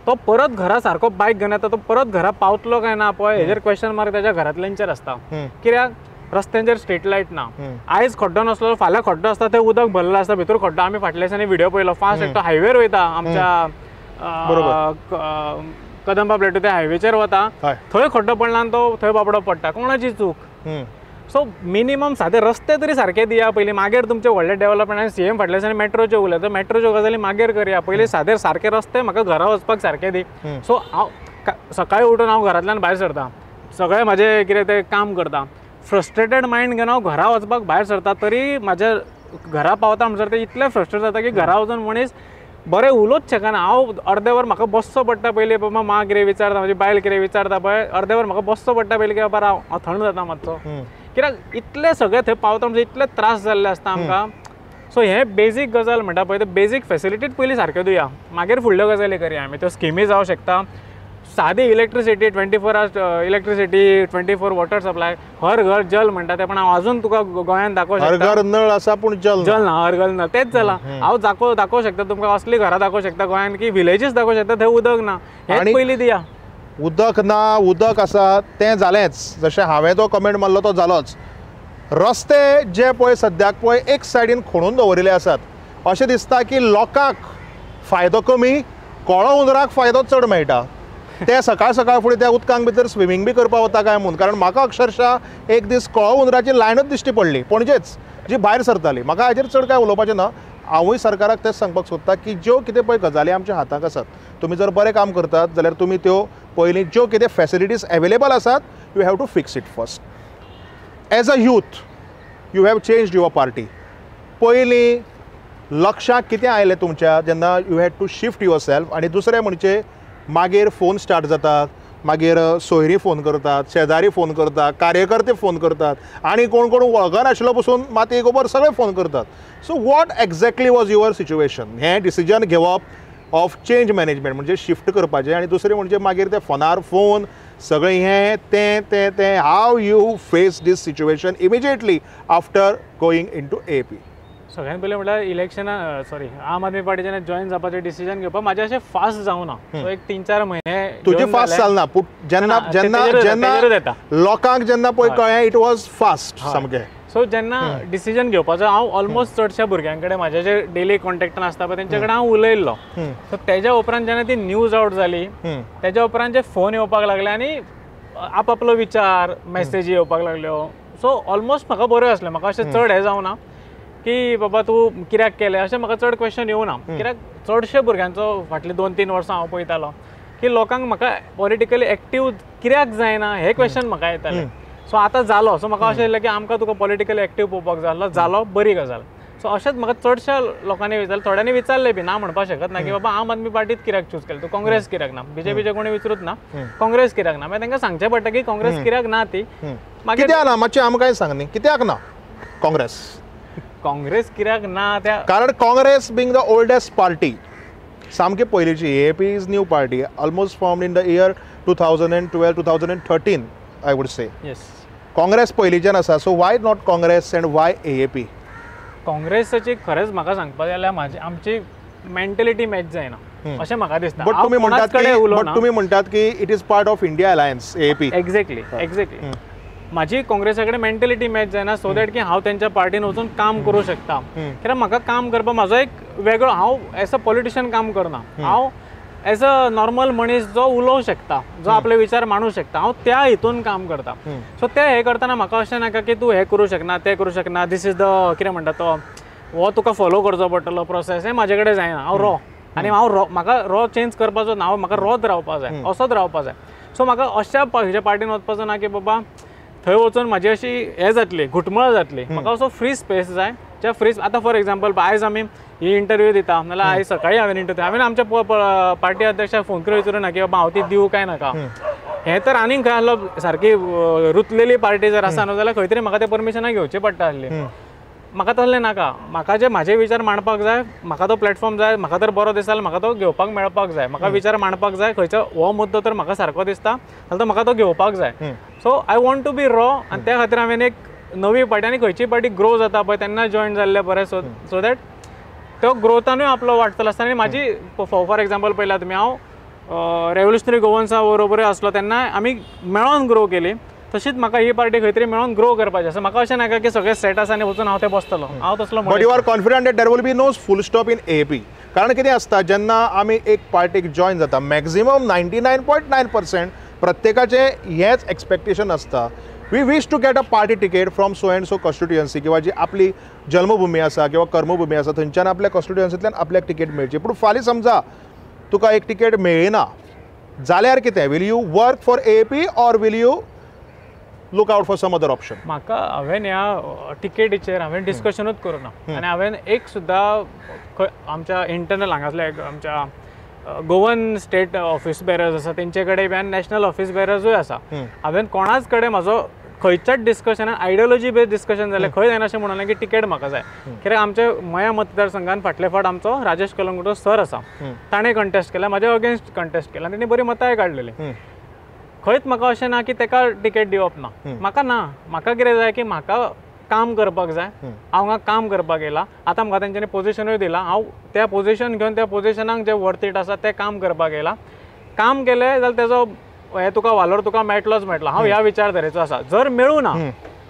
तो परत घरा सारको बायक घेवन येता, तो परत घरा पावतलो काय ना पळय हेजेर क्वेश्चन मार्क तेज्या घरांतल्यांचेर आसता. कित्याक रस्त्यांचेर स्ट्रीट लायट ना, आयज खड्डो नासलो फाल्यां खड्डो आसता, तें उदक भरलें आसता भितर खड्डो. आमी फाटल्या दिसांनी व्हिडियो पळयलो, फास्ट एकटो हायवेर वयता आमच्या कदंबा प्लेटू त्या हायवेचेर वता, थंय खड्डो पडला आनी तो थंय बाबडो पडटा. कोणाची चूक? सो मिनिमम सादे रस्ते तरी सारके दिया पयलीं, मागीर तुमचें व्हडलें डेवलपमेंट. आनी सीएम फाटल्या दिसांनी मेट्रोच्यो उलयता, मेट्रोच्यो गजाली मागीर करया, पयलीं सादे सारके रस्ते म्हाका घरा वचपाक सारके दी. सो हांव सकाळीं उठून हांव घरांतल्यान भायर सरता, सगळें म्हाजें कितें तें काम करता, फ्रस्ट्रेटेड मायंड घेवन हांव घरा वचपाक भायर सरता, तरी म्हाज्या घरा पावता म्हणसर ते इतलें फ्रस्ट्रेट जाता की घरा वचून मनीस बरें उलोवच शकना. हांव अर्दे वर म्हाका बसचो पडटा पयलीं, बाबा माँ कितें विचारता, म्हजी बायल कितें विचारता पळय, अर्दे वर म्हाका बसचो पडटा पयलीं की बाबा राव हांव थंड जाता मातसो, कित्याक इतलें सगळें थंय पावता म्हणजे इतले त्रास जाल्ले आसता आमकां. सो हें बेजीक गजाल म्हणटा पळय, ते बेजीक फेसिलिटीज पयलीं सारक्यो दिवया, मागीर फुडल्यो गजाली करया आमी. त्यो स्किमी जावं शकता, सादी electricity 24 hours electricity, 24 water supply, हर घर जल म्हणटा ते, पण हांव अजून तुका गोंयांत दाखोवंक शकता हर घर नळ आसा पूण जल जल ना, हर घर नळ तेच जालां. हांव दाखोवंक शकता तुमकां असली घरां दाखोवंक शकता गोंयांत की विलेजीस दाखोवंक शकता थंय उदक ना. हें पयलीं दिया. उदक ना, उदक आसा तें जालेंच, जशें हांवें तो कमेंट मारलो तो जालोच. रस्ते जे पळय सद्याक पळय एक सायडीन खणून दवरिल्ले आसात, अशें दिसता की लोकांक फायदो कमी, कोळो हुंदराक फायदो चड मेळटा. ते सकाळ सकाळ फुडें त्या उदकांक भितर स्विमींग बी करपाक वता काय म्हूण, कारण म्हाका अक्षरशः एक दीस कोळो हुंदराची लायनूच दिश्टी पडली पणजेच, जी भायर सरताली. म्हाका हाजेर चड कांय उलोवपाचें ना. हांवूय सरकाराक तेंच सांगपाक सोदता की ज्यो कितें पळय गजाली आमच्या हाताक आसात, तुमी जर बरें काम करतात जाल्यार तुमी त्यो पयलीं ज्यो कितें फेसिलिटीज एवेलेबल आसात, you have to fix it first. As a youth you have changed your party. पयलीं लक्षाक कितें आयलें तुमच्या जेन्ना you had to shift yourself? आनी दुसरें म्हणजे मागीर फोन स्टार्ट जातात, मागीर सोयरी फोन करतात, शेजारी फोन करतात, कार्यकर्ते फोन करतात, आनी कोण कोण वळखनाशिल्लो पसून मातये गोबर सगळे फोन करतात. So what exactly was your situation? हें डिसिजन घेवप ऑफ चेंज मॅनेजमेंट म्हणजे शिफ्ट करपाचें, आनी दुसरें म्हणजे मागीर ते फोनार फोन सगळें हें तें तें तें, how you face this situation immediately after going into AAP? सगळ्यात पयलीं म्हटल्यार इलेक्शना सॉरी आम आदमी पार्टी जेन्ना जॉईन जावपाचें डिसिजन घेवपाक म्हाजें अशें फास्ट जावना, सो एक 3-4 म्हयने तुजें फास्ट जालना, पूण जेन्ना जेन्ना जेन्ना लोकांक जेन्ना पळय कळ्ळें it was fast सामकें. सो जेन्ना डिसिजन घेवपाचो हांव ऑलमोस्ट चडश्या भुरग्यां कडेन म्हाज्या जे डेली कॉन्टेक्टान आसता पळय तेंचे कडेन हांव उलयल्लो. सो तेज्या उपरांत जेन्ना ती न्यूज आवट जाली तेज्या उपरांत जे फोन येवपाक लागले आनी आपआपलो विचार मॅसेजी येवपाक लागल्यो. सो ऑलमोस्ट म्हाका बरें आसलें, म्हाका अशें चड हें जावना की बाबा तूं कित्याक केलें अशें म्हाका चड क्वेश्चन येवना, कित्याक चडशे भुरग्यांचो फाटलीं 2-3 वर्सां हांव पळयतालो की लोकांक म्हाका पॉलिटिकली एक्टीव कित्याक जायना हें क्वेश्चन म्हाका येतालें. सो आतां जालो, सो म्हाका अशें येयलें की आमकां तुका पॉलिटिकली एक्टीव पळोवपाक जाय, जालो बरी गजाल. सो अशेंच म्हाका चडश्या लोकांनी विचारलें, थोड्यांनी विचारलें बी ना म्हणपाक शकत ना की बाबा आम आदमी पार्टीत कित्याक चूज केलें तूं, काँग्रेस कित्याक ना, बीजेपीचे कोणी विचारूच ना, काँग्रेस कित्याक ना. मागीर तांकां सांगचें पडटा की काँग्रेस कित्याक ना ती. मागीर कित्याक ना मातशें आमकांय सांग न्ही, कित्याक ना काँग्रेस? काँग्रेस कित्याक ना त्या कारण Congress being the oldest party, सामकी पयलींची. AAP is new party, almost formed in the year 2012 2013. I would say. Yes, Congress पयलींच्यान आसा, so why not Congress and why AAP? काँग्रेसाची खरेंच म्हाका सांगपाक जाल्यार म्हाजी आमची मेंटेलिटी मॅच जायना अशें म्हाका दिसता. बट तुमी म्हणटात की it is part of India alliance AAP. Exactly exactly, म्हाजी काँग्रेसा कडेन मेंटेलिटी मॅच जायना, सो that की हांव तेंच्या पार्टीन वचून काम करूं शकता. कित्याक म्हाका काम करपाक म्हाजो एक वेगळो, हांव एज अ पॉलिटिशियन काम करना, हांव एज अ नॉर्मल मनीस जो उलोवं शकता, जो आपले विचार मांडू शकता, हांव त्या हितून काम करता. सो ते हें करतना म्हाका अशें नाका की तूं हें करूं शकना, तें करूं शकना, this is the कितें म्हणटा तो हो तुका फॉलो करचो पडटलो प्रोसेस, हें म्हाजे कडेन जायना. हांव रॉ आनी हांव रॉ, म्हाका रॉ चेंज करपाचो ना, हांव म्हाका रॉच रावपा जाय, असोच रावपा जाय. सो म्हाका अशा खंयच्या पार्टीन वचपाचो ना की बाबा थंय वचून म्हाजी अशी हें जातली, घुटमळ जातली. म्हाका असो फ्री स्पेस जाय, ज्या फ्री. आतां फॉर एग्जाम्पल आयज आमी ही इंटरव्यू दिता, नाल्यार आयज सकाळी हांवें इंटरव्यू, हांवें आमच्या पार्टी अध्यक्षाक फोन करून विचारूं ना की बाबा हांव ती दिवं काय नाका. हें तर आनीक खंय आसलो सारकी रुतलेली पार्टी जर आसा न्हू जाल्यार खंय तरी म्हाका तें परमिशनां घेवचें पडटा आसलें. म्हाका तसलें नाका, म्हाका जे म्हाजे विचार मांडपाक जाय, म्हाका तो प्लॅटफॉर्म जाय, म्हाका तर बरो दिसता म्हाका तो घेवपाक मेळपाक जाय, म्हाका विचार मांडपाक जाय, खंयचो हो मुद्दो तर म्हाका सारको दिसता जाल्यार तो म्हाका तो घेवपाक जाय. So I want to be raw, आनी त्या खातीर हांवें एक नवी पार्टी, आनी खंयची पार्टी ग्रो जाता पळय तेन्ना जॉयन जाल्लें बरें, सो सो that तो ग्रोथानूय आपलो वाटचाल आसता. आनी म्हाजी फॉर एग्जाम्पल पळयला तुमी, हांव रेवोल्युशनरी गोवन्सा बरोबरूय आसलो तेन्ना आमी मेळोन ग्रो केली, तशीच म्हाका ही पार्टी खंय तरी मेळोन ग्रो करपाची आसा. म्हाका अशें नाका की सगळें सेट आसा आनी वचून हांव थंय बसतलो, हांव तसलो. But you are confident that there will be no full stop in AAP? कारण कितें आसता, जेन्ना आमी एक पार्टीक जॉयन जाता मॅक्झिमम 99.9% प्रत्येकाचें हेंच एक्सपेक्टेशन आसता, we wish to get a party ticket from so and so constituency, किंवा जी आपली जन्मभूमी आसा किंवा कर्मभूमी आसा थंयच्यान आपल्या कॉन्स्टिट्युएन्सींतल्यान आपल्याक तिकेट मेळची. पूण फाल्यां समजा तुका एक तिकेट मेळ्ळी ना जाल्यार कितें, will you work for AAP or will you look out for some other option? म्हाका हांवें ह्या टिकेटीचेर हांवें डिस्कशनूच करूं ना, आनी हांवें एक सुद्दां आमच्या इंटरनल हांगासल्या आमच्या गोवन स्टेट ऑफिस बेरर्स आसा तेंचे कडेन बी आनी नॅशनल ऑफिस बेरर्सूय आसा, हांवें कोणाच कडेन म्हाजो खंयच्याच डिस्कशनान आयडियोलॉजी बेस्ड डिस्कशन जालें खंय जायना अशें म्हणलें की तिकेट म्हाका जाय. कित्याक आमच्या मया मतदारसंघान फाटले फावट आमचो राजेश कलंगूटचो सर आसा, ताणें कंटेस्ट केला, म्हाज्या अगेन्स्ट कंटेस्ट केला आनी तेणी बरी मतांय काडलेली. खंयच म्हाका अशें ना की ताका तिकेट दिवप ना, म्हाका ना, म्हाका कितें जाय की म्हाका काम करपाक जाय, हांव हांगा काम करपाक येयला, आतां म्हाका तेंच्यांनी पोजिशनूय दिलां, हांव त्या पोजिशन घेवन त्या पोजिशनाक जें वर्थ it आसा तें काम करपाक येयला. काम केलें जाल्यार तेजो हें तुका वालोर तुका मेळटलोच मेळटलो, हांव ह्या विचारधारेचो आसा. जर मेळूं ना,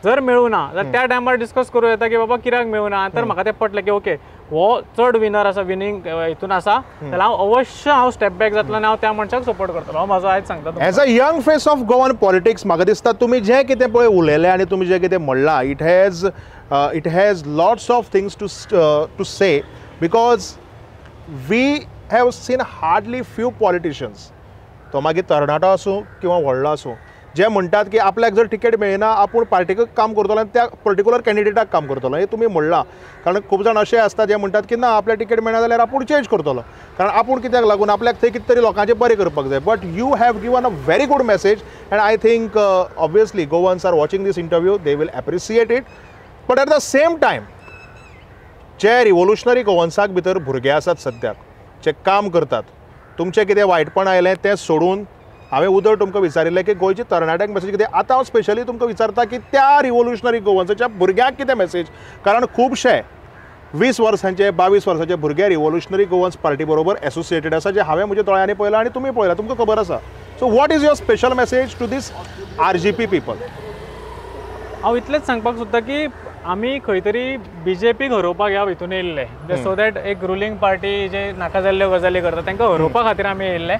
जर मेळूं ना जाल्यार त्या टायमार डिस्कस करूं येता की बाबा कित्याक मेळूं ना, तर म्हाका तें पटलें की ओके हो चड विनर आसा, विनींग हितून आसा, जाल्यार हांव अवश्य हांव स्टेप बॅक जातलो आनी हांव त्या मनशाक सपोर्ट करतलो. हांव म्हाजो आयज सांगता. As a young face of Goan politics म्हाका दिसता तुमी जें कितें पळय उलयलें आनी तुमी जें कितें म्हणलां, it has lots of things to say, because we have seen hardly few politicians, तो मागीर तरणाटो आसूं किंवा व्हडलो आसूं, जे म्हणटात की आपल्याक जर तिकेट मेळना आपूण पार्टीकूच काम करतलो आनी त्या पर्टिक्युलर कॅन्डिडेटाक काम करतलो. हें तुमी म्हणलां, कारण खूब जाण अशे आसतात जे म्हणटात की ना आपल्याक तिकेट मेळना जाल्यार आपूण चेंज करतलो, कारण आपूण कित्याक लागून आपल्याक थंय कितें तरी लोकांचें बरें करपाक जाय. But you have given a very good message and I think obviously Goans are watching this interview, they will appreciate it. But at the same time जे रिवोल्युशनरी गोवन्साक भितर भुरगे आसात सद्याक जे काम करतात, तुमचें कितें वायटपण आयलें तें सोडून हांवें उदर तुमकां विचारिल्लें की गोंयच्या तरणाट्यांक मेसेज कितें, आतां हांव स्पेशली तुमकां विचारता की त्या रिवोल्युशनरी गोवन्साच्या भुरग्यांक कितें मेसेज, कारण खुबशे 20 वर्सांचे 22 वर्सांचे भुरगे रिवोल्युशनरी गोवन्स पार्टी बरोबर एसोसिएटेड आसा, जे हांवें म्हज्या दोळ्यांनी पळयलां आनी तुमी पळयलां, तुमकां खबर आसा. So what is your special message to this RGP people? हांव इतलेंच सांगपाक सोदता की आमी खंय तरी बीजेपीक हरोवपाक ह्या हितून येयल्ले, सो that एक रुलींग पार्टी जे नाका जाल्ल्यो गजाली करता तांकां हरोवपा खातीर आमी येयल्ले.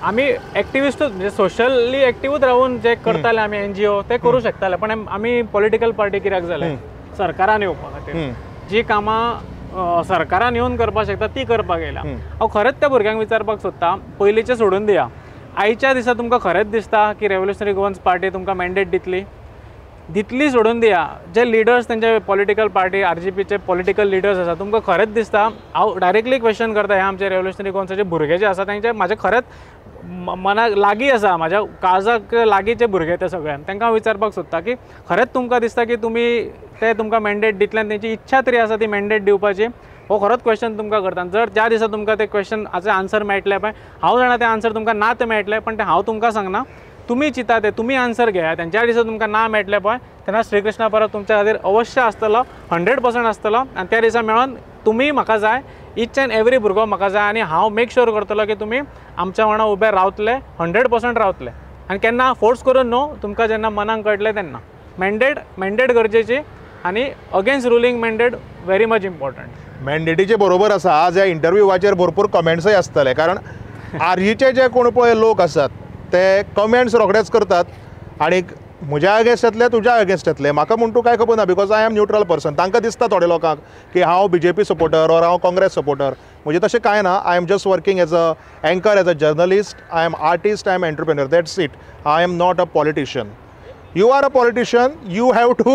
आमी एक्टिविस्टूच म्हणजे सोशली एक्टिवूच रावून जे करताले आमी एनजीओ ते करूं शकताले, पण आमी पॉलिटिकल पार्टी कित्याक जाले, सरकारान येवपा खातीर जी कामां सरकारान येवन करपाक शकता ती करपाक येयला. हांव खरेंच त्या भुरग्यांक विचारपाक सोदता, पयलींचें सोडून दिया, आयच्या दिसा तुमकां खरेंच दिसता की रेवोल्युशनरी गोवन्स पार्टी तुमकां मॅन्डेट दितली? दितली सोडून दिया, जे लिडर्स तेंचे पॉलिटिकल पार्टी आरजीपीचे पॉलिटिकल लिडर्स आसा, तुमकां खरेंच दिसता? हांव डायरेक्टली क्वेश्चन करता हे आमचे रेवोल्युशनरी गोवन्साचे भुरगे जे आसा तेंचे म्हाजे खरेंच मनाक लागीं आसा, म्हाज्या काळजाक लागींचे भुरगे ते सगळे, तांकां हांव विचारपाक सोदता की खरेंच तुमकां दिसता की तुमी ते तुमकां मॅन्डेट दितले आनी तेंची इच्छा तरी आसा ती मॅन्डेट दिवपाची? हो खरोच क्वेश्चन तुमकां करता. जर ज्या दिसा तुमकां ते क्वेश्चनाचें आन्सर मेळटलें पळय, हांव जाणा तें आन्सर तुमकां ना तें मेळटलें, पण तें हांव तुमकां सांगना, तुमी चिंता ते तुमी आन्सर घेयात आनी ज्या दिसा तुमकां ना मेळटलें पळय तेन्ना श्रीकृष्णा परब तुमच्या खातीर अवश्य आसतलो, 100% आसतलो. आनी त्या दिसा मेळोन तुमी म्हाका जाय, इच एंड एवरी भुरगो म्हाका जाय आनी हांव मेक शुअर करतलो की तुमी आमच्या वांगडा उबे रावतले, 100% रावतले. आनी केन्ना फोर्स करून न्हू, तुमकां जेन्ना मनाक कळटलें तेन्ना. मॅन्डेट मॅन्डेट गरजेची आनी against ruling mandate very much important. मॅन्डेटीचे बरोबर आसा. आज ह्या इंटरव्यूवाचेर भरपूर कमेंट्सय आसतले, कारण आरजीचे जे कोण पळय लोक आसात ते कमेंट्स रोखडेच करतात आनी म्हज्या अगेन्स्ट येतले, तुज्या अगेन्स्ट येतले. म्हाका म्हूण तूं कांय खबर ना, because I am neutral person. तांकां दिसता थोडे लोकांक की हांव बीजेपी सपोर्टर ऑर हांव काँग्रेस सपोर्टर. म्हजें तशें कांय ना. I am just working as a anchor, as a journalist, I am artist, I am entrepreneur, that's it. I am not a politician. You are a politician, you have to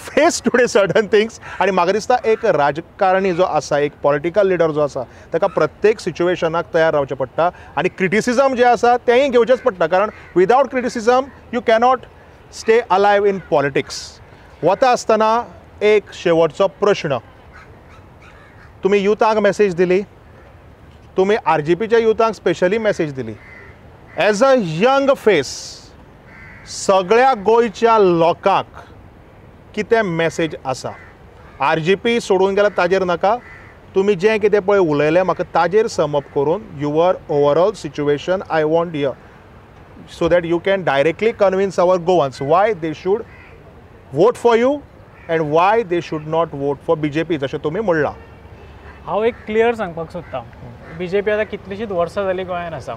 face today certain things. आनी म्हाका दिसता एक राजकारणी जो आसा, एक पॉलिटिकल लिडर जो आसा, ताका प्रत्येक सिच्युएशनाक तयार रावचें पडटा आनी क्रिटिसिजम जें आसा तेंय घेवचेंच पडटा, कारण without criticism you cannot stay alive in politics. वता आसतना एक शेवटचो प्रश्न, तुमी युथांक मॅसेज दिली, तुमी आरजीपीच्या युथांक स्पेशली मॅसेज दिली, एज अ यंग फेस सगळ्या गोंयच्या लोकांक कितें मॅसेज आसा? आरजीपी सोडून गेल्यार ताजेर नाका, तुमी जें कितें पळय उलयलें म्हाका ताजेर समअप करून your overall situation I want hear, so that you can directly convince our Goans why they should vote for you and why they should not vote for BJP, जशें तुमी म्हणलां. हांव एक क्लियर सांगपाक सोदतां, बीजेपी आतां कितलींशींच वर्सां जालीं गोंयांत आसा,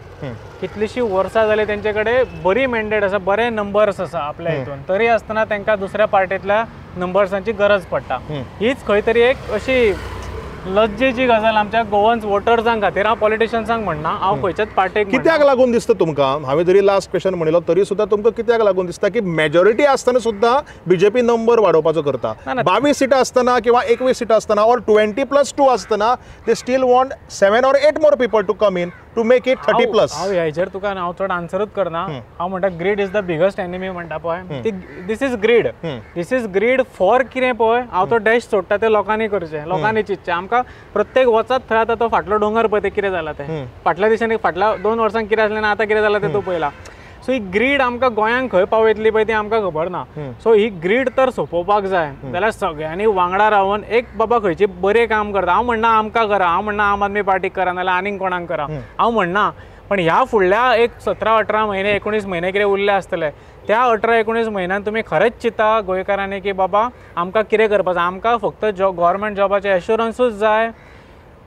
कितलींशीं वर्सां जालीं तेंचे कडेन बरी मॅन्डेट आसा, बरे नंबर्स आसा आपल्या हितून, तरी आसतना तांकां दुसऱ्या पार्टींतल्या नंबर्सांची गरज पडटा. हीच खंय तरी एक अशी लज्जेची गजाल आमच्या गोवन्स वोटर्सां खातीर. हांव पॉलिटिशन्सांक म्हणना, हांव खंयच्याच पार्टीक. कित्याक लागून दिसता तुमकां, हांवें जरी लास्ट क्वेश्चन म्हणिल्लो तरी सुद्दां तुमकां कित्याक लागून दिसता की मेजॉरिटी आसतना सुद्दां बीजेपी नंबर वाडोवपाचो करता? 22 सिटां आसतना किंवा 21 सिटां आसतना ऑर 20+2 आसतना they still want 7 or 8 more people to come in to make it 30+. हांव हेजेर तुका हांव चड आन्सरूच करना. हांव म्हणटा greed is the biggest enemy म्हणटा पळय, ती this is greed, this is greed for कितें पळय, हांव तो डॅश सोडटा ते लोकांनी करचें, लोकांनी चिंतचें. आमकां प्रत्येक वचत थंय आतां तो फाटलो दोंगर पळय ते कितें जाला तें, फाटल्या दिसांनी फाटल्या 2 वर्सांक कितें आसलें ना आतां कितें जालां तें तूं पळयलां. सो ही ग्रीड आमकां गोंयांक खंय पावयतली पळय ती आमकां खबर ना. सो ही ग्रीड तर सोंपोवपाक जाय जाल्यार सगळ्यांनी वांगडा रावन एक बाबा खंयची बरें काम करता. हांव म्हणना आमकां करा, हांव म्हणना आम आदमी पार्टीक करा नाजाल्यार आनीक कोणाक करा, हांव म्हणना, पण ह्या फुडल्या एक 17-18 म्हयने 19 म्हयने कितें उरले आसतले त्या 18-19 म्हयन्यान तुमी खरेंच चिंता गोंयकारांनी की बाबा आमकां कितें करपाक जाय, आमकां फक्त गव्हर्मेंट जॉबाचें एश्युरन्सूच जाय,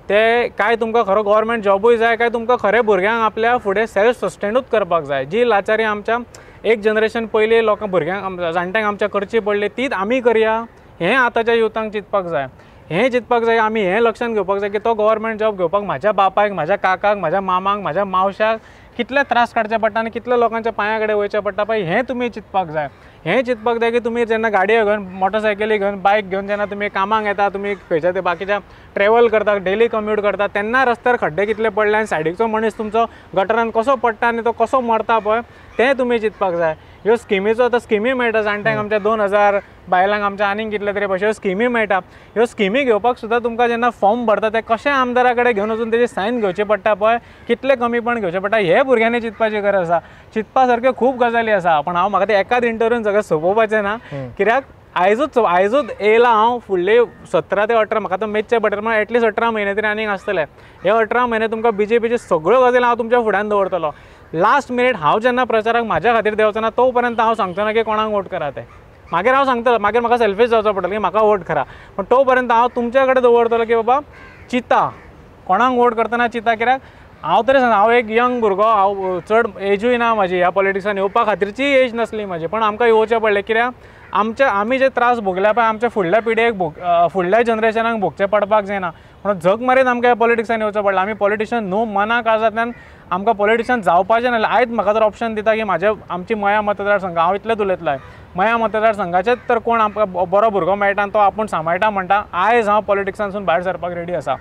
ते काय तुमकां खरो गव्हर्मेंट जॉबूय जाय, काय तुमकां खरें भुरग्यांक आपल्या फुडें सेल्फ सस्टेनूच करपाक जाय. जी लाचारी आमच्या एक जनरेशन पयलीं लोकांक भुरग्यांक जाणट्यांक आमच्या करची पडली तीच आमी करया, हें आतांच्या युथांक चिंतपाक जाय. हें चिंतपाक जाय, आमी हें लक्षांत घेवपाक जाय की तो गव्हर्मेंट जॉब घेवपाक म्हाज्या बापायक, म्हाज्या काकाक, म्हाज्या मामाक, म्हाज्या मावशाक कितले त्रास काडचे पडटा आनी कितले लोकांच्या पांया कडेन वयचें पडटा पळय, हें तुमी चिंतपाक जाय. हें चिंतपाक जाय की तुमी जेन्ना गाडयो घेवन, मोटरसायकली घेवन, बायक घेवन जेन्ना तुमी कामाक येता, तुमी खंयच्या ते बाकीच्या ट्रॅवल करता, डेली कम्यूट करता, तेन्ना रस्त्यार खड्डे कितले पडले आनी सायडीचो मनीस तुमचो गटरान कसो पडटा आनी तो कसो मरता पळय तें तुमी चिंतपाक जाय. ह्यो स्किमीचो आतां स्किमी मेळटा जाणट्यांक आमच्या 2000, बायलांक आमच्या आनीक कितले तरी पयशे, ह्यो स्किमी मेळटा. ह्यो स्किमी घेवपाक सुद्दां तुमकां जेन्ना फॉर्म भरता ते कशें आमदारा कडेन घेवन वचून तेजी सायन घेवची पडटा पळय, कितलें कमीपण घेवचें पडटा, हे भुरग्यांनी चिंतपाची गरज आसा. चिंतपा सारक्यो खूब गजाली आसा, पण हांव म्हाका ते एकाच इंटरव्यून सगळें सोंपोवपाचें ना, कित्याक आयजूच आयजूच येयला हांव फुडले 17 ते 18 म्हाका आतां मेजचें पडटलें, म्हळ्यार एटलिस्ट 18 म्हयने तरी आनीक आसतले. हे 18 म्हयने तुमकां बीजेपीची सगळ्यो गजाली हांव तुमच्या फुड्यान दवरतलो. लास्ट मिनीट हांव जेन्ना प्रचाराक म्हाज्या खातीर देंवचो ना तो पर्यंत हांव सांगचो ना की कोणाक वोट करा तें, मागीर हांव सांगतलो, मागीर म्हाका सेल्फीश जावचो पडटलो की म्हाका वोट करा, पण तो पर्यंत हांव तुमच्या कडेन दवरतलो की बाबा चिंता कोणाक वोट करतना चिंता. कित्याक हांव तरी सांगता, हांव एक यंग भुरगो, हांव चड एजूय ना म्हाजी, ह्या पॉलिटिक्सान येवपा खातीरची एज नासली म्हाजी, पण आमकां येवचें पडलें कित्याक आमच्या आमी जे त्रास भोगल्या पळय आमच्या फुडल्या पिढयेक फुडल्या जनरेशनाक भोगचें पडपाक जायना, म्हणून झक मारीत आमकां ह्या पॉलिटिक्सान येवचें पडलें. आमी पॉलिटिशन न्हू, मना काळजांतल्यान आमकां पॉलिटिशन जावपाचें नासलें. आयज म्हाका जर ऑप्शन दिता की म्हाज्या आमची मया मतदारसंघ, हांव इतलेंच उलयतलो, मया मतदारसंघाचेच तर कोण आमकां बरो भुरगो मेळटा आनी तो आपूण सांबाळटा म्हणटा, आयज हांव पॉलिटिक्सांसून भायर सरपाक रेडी आसा,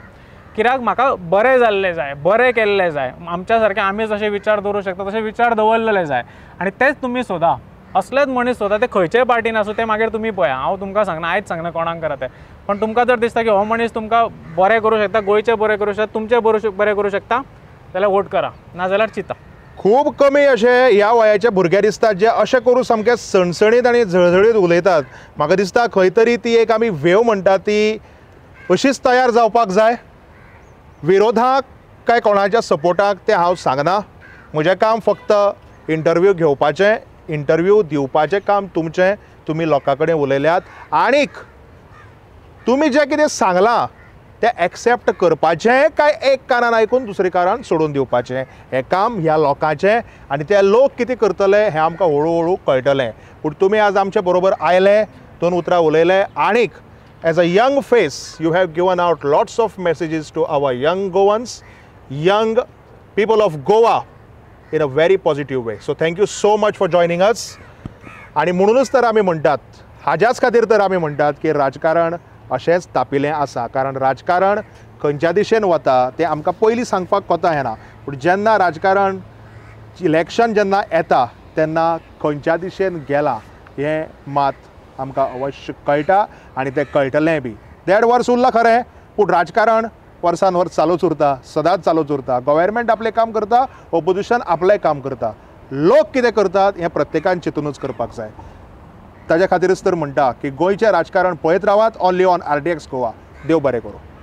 कित्याक म्हाका बरें जाल्लें जाय, बरें केल्लें जाय, आमच्या सारके आमी जशे विचार दवरूं शकता तशे विचार दवरलेले जाय आनी तेच तुमी सोदा, असलेच मनीस सोदा, ते खंयच्याय पार्टीन आसूं ते मागीर तुमी पळया. हांव तुमकां सांगना, आयज सांगना कोणाक करा तें, पण तुमकां जर दिसता की हो मनीस तुमकां बरें करूं शकता, गोंयचें बरें करूं शकता, तुमचें बरें करूं शकता जाल्यार वोट करा, नाजाल्यार चिंता. खूब कमी अशे ह्या वयाचे भुरगे दिसतात जे अशें करून सामके सणसणीत आनी झळझळीत उलयतात. म्हाका दिसता खंय तरी ती एक आमी वेव म्हणटा ती अशीच तयार जावपाक जाय. विरोधाक काय कोणाच्या सपोर्टाक तें हांव सांगना, म्हजें काम फक्त इंटरव्यू घेवपाचें, इंटरव्यू दिवपाचें काम तुमचें. तुमी लोकां कडेन उलयल्यात आनीक तुमी जें कितें सांगलां तें एक्सेप्ट करपाचें काय एक कानान आयकून दुसरे कानान सोडून दिवपाचें, हें काम ह्या लोकांचें आनी ते लोक कितें करतले हें आमकां हळू हळू कळटलें. पूण तुमी आज आमचे बरोबर आयले, दोन उतरां उलयले आनीक as a young face you have given out lots of messages to our young Goans, young people of Goa in a very positive way. So thank you so much for joining us. आनी म्हणूनच तर आमी म्हणटात, हाज्याच खातीर तर आमी म्हणटात की राजकारण अशेंच तापिल्लें आसा, कारण राजकारण खंयच्या दिशेन वता तें आमकां पयलीं सांगपाक कोता येना, पूण जेन्ना राजकारण इलेक्शन जेन्ना येता तेन्ना खंयच्या दिशेन गेलां हें मात आमकां अवश्य कळटा आनी तें कळटलें बी. 1.5 वर्स उरलां खरें, पूण राजकारण वर्सान वर्स चालूच उरता, सदांच चालूच उरता. गव्हर्मेंट आपलें काम करता, ओपोजिशन आपलें काम करता, लोक कितें करतात हें प्रत्येकान चिंतूनच करपाक जाय. ताज्या खातीरच तर म्हणटा की गोंयचें राजकारण पळयत रावात only on RDX Goa. देव बरें करूं.